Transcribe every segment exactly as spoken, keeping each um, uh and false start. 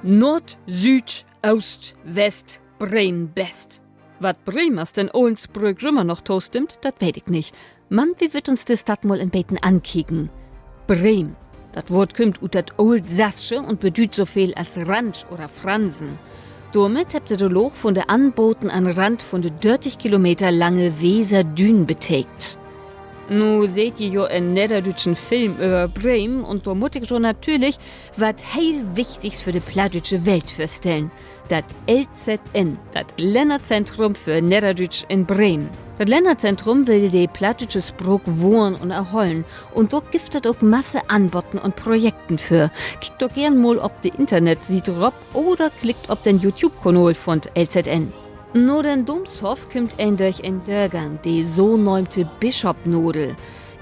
Noord, Süüd, Oost, West, Bremen best. Wat Bremers den olen Spröök jümmer noch tostimmt, dat weet ik nich. Man wi wüllt uns de Stadt mal en beten ankieken. Bremen. Dat Woort kümmt ut dat Ooltsassche un bedüüdt so veel as Rand oder Fransen. Dormit hebbt se de Laag vun de Anboten an Rand vun de dörtig Kilometer lange Weserdüün betekent. Nu seht ji jo en nedderdüütschen Film över Bremen un dor mutt ik jo natürlich wat heel Wichtigs för de plattdüütsche Welt vörstellen. Dat L Z N, dat Lännerzentrum för Nedderdüütsch in Bremen. Dat Lännerzentrum will de plattdüütsche Spraak wohren un erhollen. Un dor gifft dat ok masse Anboten un Projekten för. Kiekt doch geern mal op de Internetsiet rop oder klickt op den YouTube-Kanal vun 't L Z N. Na den Doomshoff kümmt een dörch en Dörgang, de so nöömte Bischopnadel.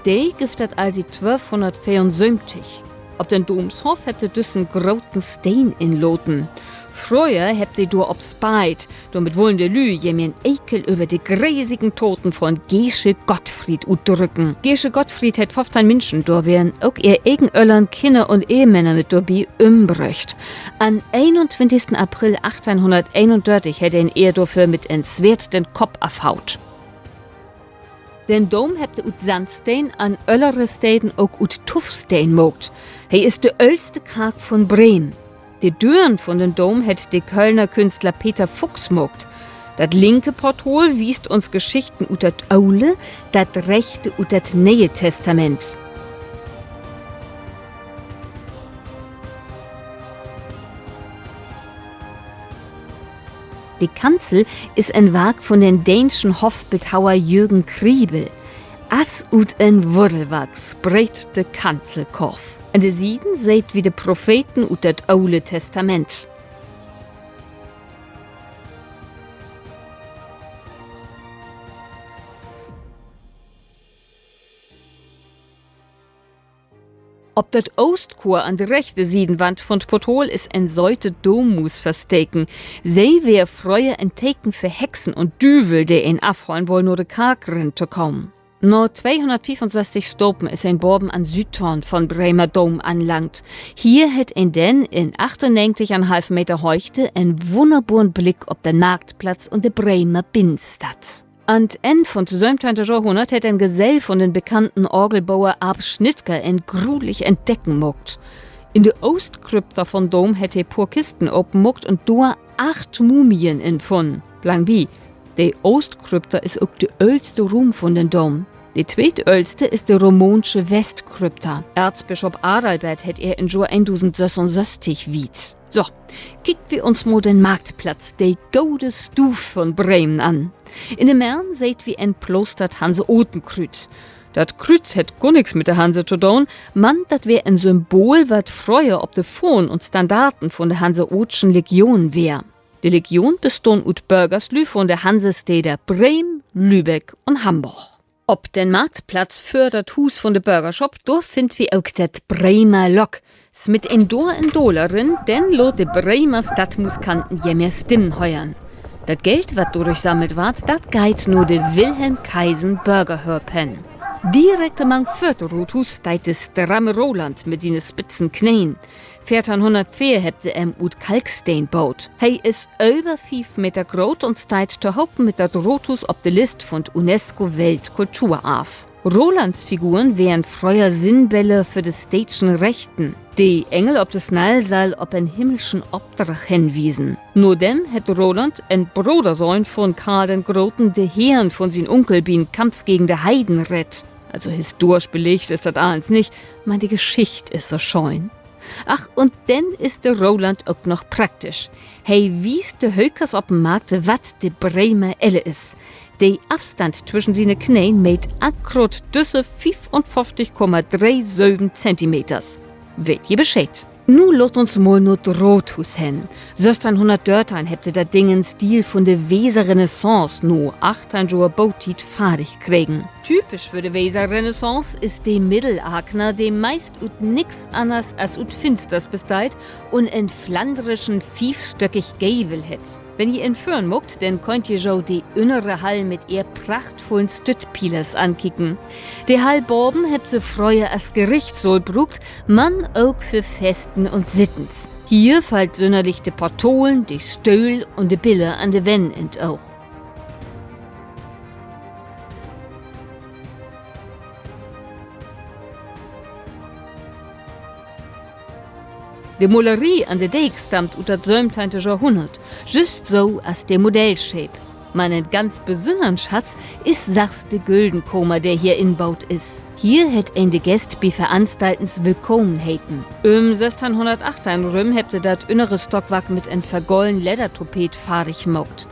De gifft dat al siet twölfhunnertveerunsöventig. Op den Doomshoff hebbt se düssen groten Steen inlaten. Fröher hebbt se dor op speiht. Dormit wullen de Lüüd jemehr Ekel över de gresigen Taten vun Gesche Gottfried utdrücken. Gesche Gottfried hett föffteihn Minschen, dor weren ok ehr egen Öllern, Kinner un Ehemänner mit dorbi, ümbröcht. An eenuntwintigsten April achtteihnhunnerteenundörtig hett een ehr dorför mit en Sweert den Kopp afhaut. Den Doom hebbt se ut Sandsteen, an öllere Steden ok ut Tuffsteen maakt. He is de öllste Kark vun Bremen. De Dören vun den Doom hett de Kölner Künstler Peter Fuchs maakt. Dat linke Portal wiest uns Geschichten ut dat Ole, dat rechte ut dat Nee'e Testament. De Kanzel is en Wark vun den deenschen Hoffbildhauer Jürgen Kriebel. As ut en Wuddelwark spreedt de Kanzelkorf. An de Sieden seht wi de Propheten ut dat Ole Testament. Op dat Oostkoor an de rechte Siedenwand vun 't Portal is en söte Doommuus versteken. Se weer fröher en Teken för Hexen un Düvel, de een afhollen wull, na de Kark rin to kamen. Na tweehunnertfiefunsösstig Stapen is een baven an Süüdtoorn vun Bremer Doom anlangt. Hier hett een denn in achtunnegentig un en halven Meter Höchte en wunnerboren Blick op den Marktplatz un de Bremer Binnenstadt. An 't Enn vun 't söventeihnte Johrhunnert hett en Gesell vun den bekannten Orgelboer Arp Schnitger en gruulig Entdecken maakt. In de Oostkrypta vun Doom hett he poor Kisten openmaakt un dor acht Mumien in funnen. Blangbi, de Oostkrypta is ok de öllste Ruum vun den Doom. De tweetöllste is de romaansche Westkrypta. Erzbischop Adalbert hett ehr in't Johr eendusendsössunsösstig wieht. So, kiekt wi uns mal den Marktplatz, de gode Stuuv vun Bremen, an. In de Merrn seht wi en plaastert Hanseatenkrüüz. Dat Krüüz hett gor nix mit de Hanse to doon, man dat weer en Symbol, wat fröher op de Fahnen un Standarten vun de Hanseaatsche Legion weer. De Legion bestunn ut Börgerslüüd vun de Hansestäder Bremen, Lübeck un Hamborg. Op den Marktplatz vör dat Huus vun de Börgerschop, dor finnt wi ok dat Bremer Lock. Smitt een dor en Daler rin, denn laat de Bremer Stadtmuskanten jemehr Stimmen hören. Dat Geld, wat dordörch sammelt warrt, dat geiht na de Wilhelm-Kaisen-Börgerhölp hen. Direkt mang vör 't Raathuus steiht de stramme Roland mit siene spitzen Kneen. Veerteihnhunnertveer hebbt se em ut Kalksteen boot. He is över fief Meter groot un steiht tohopen mit dat Raathuus op de List vun 't UNESCO-Weltkulturarv. Rolandsfiguren weren fröher Sinnbiller för de städtschen Rechten. De Engel op de Snall sall op en himmelschen Opdrag henwiesen. Nadem hett Roland, en Brodersöhn vun Karl den Groten, de Heern vun sien Unkel bi'n Kampf gegen de Heiden rett. Also historisch belegt is dat allens nich, man de Geschicht is so schöön. Ach, un denn is de Roland ok noch praktisch. He wiest de Hökers op 'n Markt, wat de Bremer Elle is. De Afstand twüschen siene Kneen meet akkraat düsse fiefunföfftig Komma dree söven Zentimeters. Weet ji Bescheed. Nu laat uns mal na 't Raathuus hen. Sössteihnhunnertdörteihn hebbt se dat Ding in Stil vun de Weserrenaissance na achtteihn Johr Bootiet fardig kregen. Typisch för de Weserrenaissance is de Middelarkna, de meist ut nix anners as ut Finsters besteiht un en flandrischen fiefstöckig Gevel hett. Wenn ji en Föhren maakt, denn köönt ji jo de ünnere Hall mit ehr prachtvullen Stüttpielers ankieken. De Hall baven hebbt se fröher as Gerichtssaal bruukt, man ok för Festen un Sittens. Hier fallt sünnerlich de Portalen, de Stöhl un de Biller an de Wänn in't Oog. De Malerie an de Deek stammt ut dat söventeihnte Johrhunnert, jüst so as de Modellscheep. Man en ganz besünnern Schatz is sachs de Güldenkamer, de hier inbuut is. Hier hett een de Gäst bi Veranstaltens willkamen heten. Üm sössteihnhunnertachteihn rüm hebbt se dat ünnere Stockwark mit en vergollen Leddertapet fardig maakt.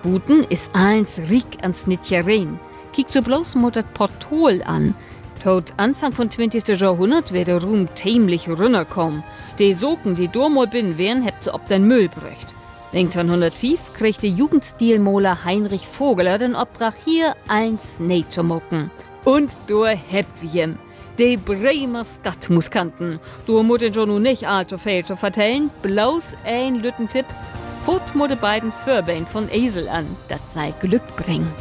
Buten is allens riek an Snitzereien. Kiek jo bloots mal dat Portal an. To'n Anfang von't twintigste Johrhunnert weer de Ruum teemlich rünnerkamen. De Saken, de dor mal binnen weren, hebbt se op den Müll bröcht. Negenteihnhunnertfief kreeg de Jugendstilmaler Heinrich Vogeler den Opdrag, hier allens nee to maken. Un dor hebbt wi em. De Bremer Stadtmusikanten. Dor mutt een jo nu nich all to veel to vertellen, bloots en lütten Tipp: Faat mal de beiden Vörbeen von'n Esel an, dat sall Glück bringen.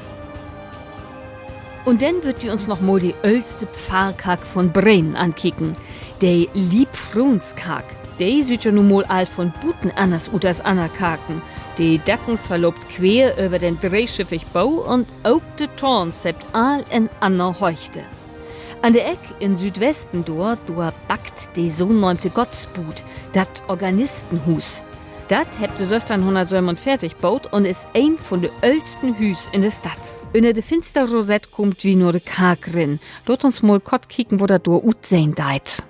Un denn wüllt wi uns noch mal de öllste Pfarrkark von Bremen ankieken, de Liebfroenskark. De süht ja nu mal all von buten anners ut as anner Karken. De Dackens verloopt queer över den dreeschiffig Bo un ok de Toorns hebbt all en anner Höchte. An de Eck in Südwesten dor, dor backt de so nöömte Gottsbuud, dat Organistenhuus. Dat hebbt se sössteihnhunnertsövenunveertig boot un is een von de öllsten Hüüs in de Stadt. Ünner de Finsterrosett kaamt wi na de Kark rin. Laat uns mal kort kieken, wo dat dor utsehn deit.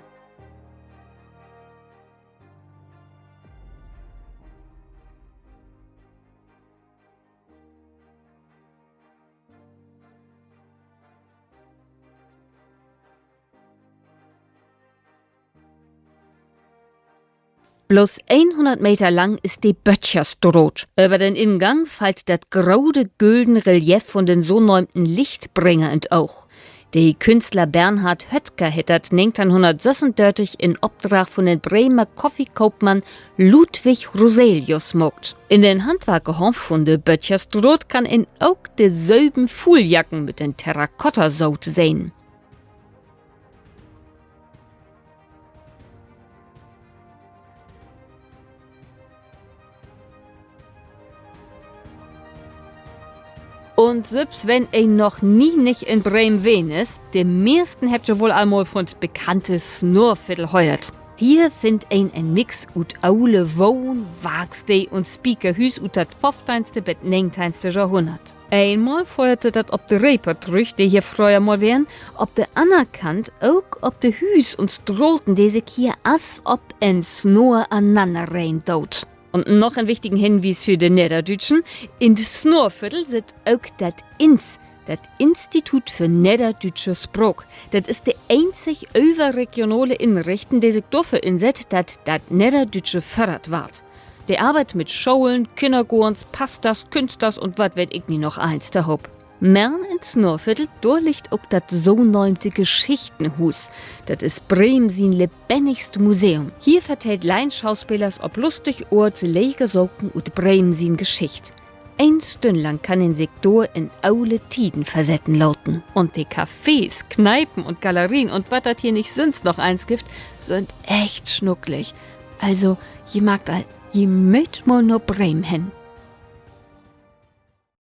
Bloots eenhunnert Meter lang is de Böttcherstraat. Över den Ingang fallt dat grote gülden Relief von den so nöömten Lichtbringer in't Oog. De Künstler Bernhard Höttger hett dat negenteihnhunnertsössundörtig in Opdrag von den Bremer Koffiekoopmann Ludwig Roselius maakt. In den Handwarkerhoff von de Böttcherstraat kann een ok de söven Fuuljacken mit den Terrakottasoot sehn. Un sülvst wenn een noch nie nich in Bremen ween is, de meersten hebbt jo woll al mal von't bekannte Snoorviddel höört. Hier finnt een en Mix ut ole Wahn-, Warksteed- un Spiekerhüüs ut dat föffteihnste bet negenteihnste Johrhunnert. Eenmal föhrt se dat op de Reper trüch, de hier fröher mal weren, op de anner Kant ok op de Hüüs un Straten, de sik hier as op en Snoor ananner reihen doot. Un noch en wichtigen Henwies för de Nedderdüütschen: In dat Snoorviddel sitt ok dat INS, dat Institut för Nedderdüütsche Spraak. Dat is de eenzig överregionale Inrichten, de sik dorför insett, dat dat Nedderdüütsche fördert warrt. De arbeidt mit Scholen, Kinnergoorns, Pasters, Künstlers un wat weet ik nich noch allens tohoop. Merrn in't Snoorviddel, dor liggt ok dat so nöömte Geschichtenhuus. Dat is Bremen sien lebennigst Museum. Hier vertellt Laienschauspelers op lustig Oort lege Saken ut Bremen sien Geschicht. Een Stünn lang kann een sik dor in ole Tieden versetten laten. Un de Cafés, Kneipen un Galerien un wat dat hier nich sünst noch allens gifft, sünd echt snuckelig. Also, ji markt al, ji mööt mal na Bremen hen.